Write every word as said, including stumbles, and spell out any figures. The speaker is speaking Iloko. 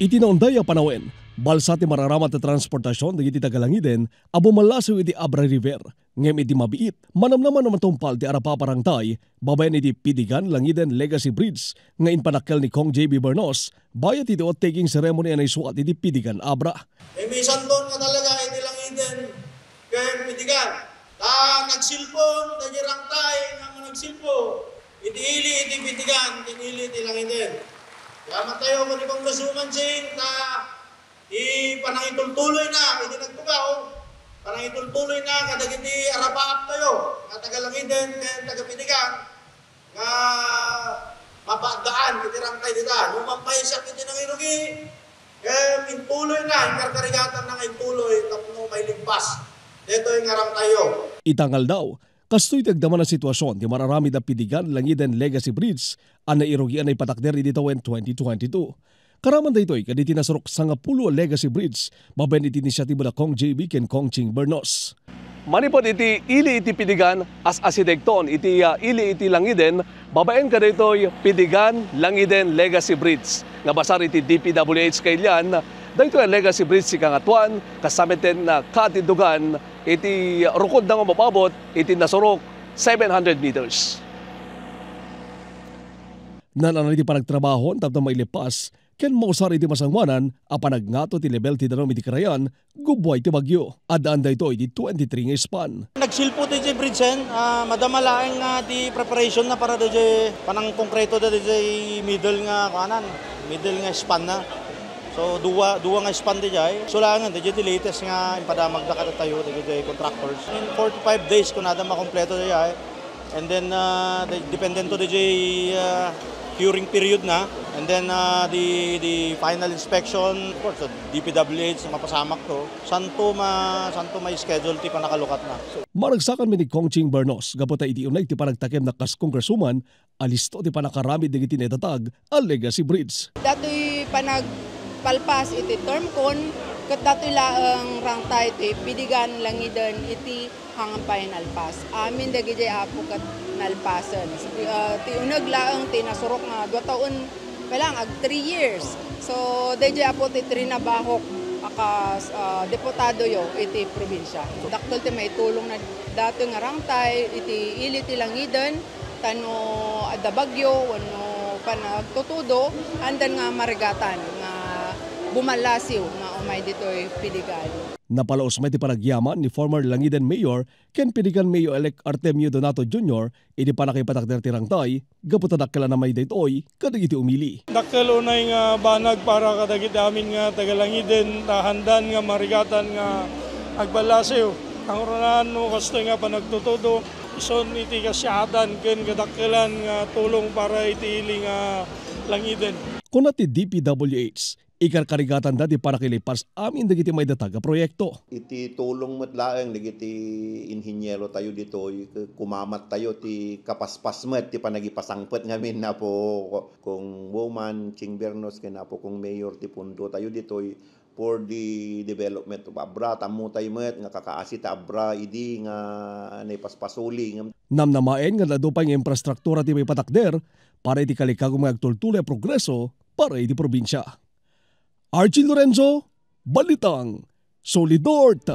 Iti naunday a panawen, balsa ti mararamat a transportasion dagiti taga-Langiden a bumallasiw iti Abra River. Ngem iti mabiit, manamnaman a matungpal ti Arapapa Rangtay babaen iti Pidigan Langiden Legacy Bridge nga impanakkel ni Cong J B Bernos bayat iti oath-taking ceremony a naisuat iti Pidigan, Abra. Imisanton nga talaga iti Langiden ken Pidigan. Ta nagsilpon dagiti rangtay nga managsilpo iti ili iti Pidigan ken ili iti Langiden. Kaya matayo ko ni Congresswoman Ching ta ti panangitultuloyna iti nagtugaw, panangitultuloyna kadagiti arapaaptayo nga taga-Langiden ken taga-Pidigan nga mapaddaan iti rangtay dita. No mampaysiak iti nangirugi, ket intuloyna, inkarkarigatanna nga intuloy tapno mailigpas daytoy nga rangtayyo. Ita nga aldaw, kastoy ti agdama a sitwasion ti mararamid a Pidigan Langiden Legacy Bridge a nairugi a naipatakder idi tawen twenty twenty-two. Karaman daytoy kadagiti nasurok sangapulo a Legacy Bridge babaen iti inisiatibo da Cong J B ken Cong Ching Bernos. Manipud iti ili iti Pidigan, as-asidegton iti, ah, ili iti Langiden babaen kadaytoy Pidigan Langiden Legacy Bridge nga basar iti D P W H Kailian. Daytoy a Legacy Bridge ti kangatoan, kastameten, ah, kaatiddogan iti rukodna nga umabot iti nasurok seven hundred meters. Naan-anay ti panagtrabaho tapno mailipas ken mausar iti masangoanan a panagngato ti level ti danum iti karayan gubbuay ti bagyo. Addaan daytoy iti twenty-three nga span. Nagsilpo ti bridge, ah, madama laeng nga ti preparation na para dayjay panangkongkreto da dayjay middle nga kuanan, middle nga span na. So, dua, dua nga span dayjay. So, laengen, dayjay ti latest nga impadamagda kadatayo, dayjay contractors. In forty-five days, kunada makompleto dayjay. And then, ah, de-, dependento dayjay, ah, curing period na. And then, ah, the, the final inspection, of course, the D P W H, mapasamak to. Santo ma-, santo ma-schedule ti panakalukat na. So, maragsakan met ni Cong Ching Bernos, gapu ta iti uneg ti panagtakemna kas congresswoman, alisto ti panakaramid dagiti naidatag a Legacy Bridge. Datoy panagpalpas iti term kon, ket datoy laeng rangtay ti Pidigan Langiden iti hangan pay nalpas. Amin dagiti apo ket nalpasen. Ah, ti uneg laeng ti nasurok nga dua taon pa lang, ag three years. So, dayjay apo ti trinabahok a kas, ah, deputadoyo iti probinsya. Dakkel ti maitulong na datoy nga rangtay iti ili ti Langiden, ta no adda bagyo wenno panagtutudo, haandan nga marigatan nga bumallasiw nga umay ditoy Pidigan. Napalaos met ti panagyaman ni former Langiden Mayor ken Pidigan Mayor-elect Artemio Donato Junior iti pannakaipatakder ti rangtay gapu ta dakkel a namay daytoy kadagiti umili. Dakkel unay nga banag para kadagiti amin nga taga-Langiden ta haandan nga marigatan nga agballasiw. Kangrunaan no kastoy nga panagtutudo, ison iti kasiatan ken kadakkelan nga tulong para iti ili nga Langiden. Kuna ti D P W H, ikarkarigatanda ti pannakailigpas amin dagiti maidatag a proyekto. Iti tulong met laeng dagiti inhinyero tayo ditoy, kumamattayo ti kapaspas met ti panagipasangpet ngamin, Apo Cong Woman Ching Bernos ken Apo Cong Mayor ti pundo tayo ditoy for the development of Abra. Tammo tayo met nga kakaasi ta Abra idi nga naipaspasuli. Namnamaen nga adu pay nga infrastruktura ti maipatakder para iti kalikagum nga agtultuloy a progreso para iti probinsia. Archie Lorenzo, Balitang Solidort.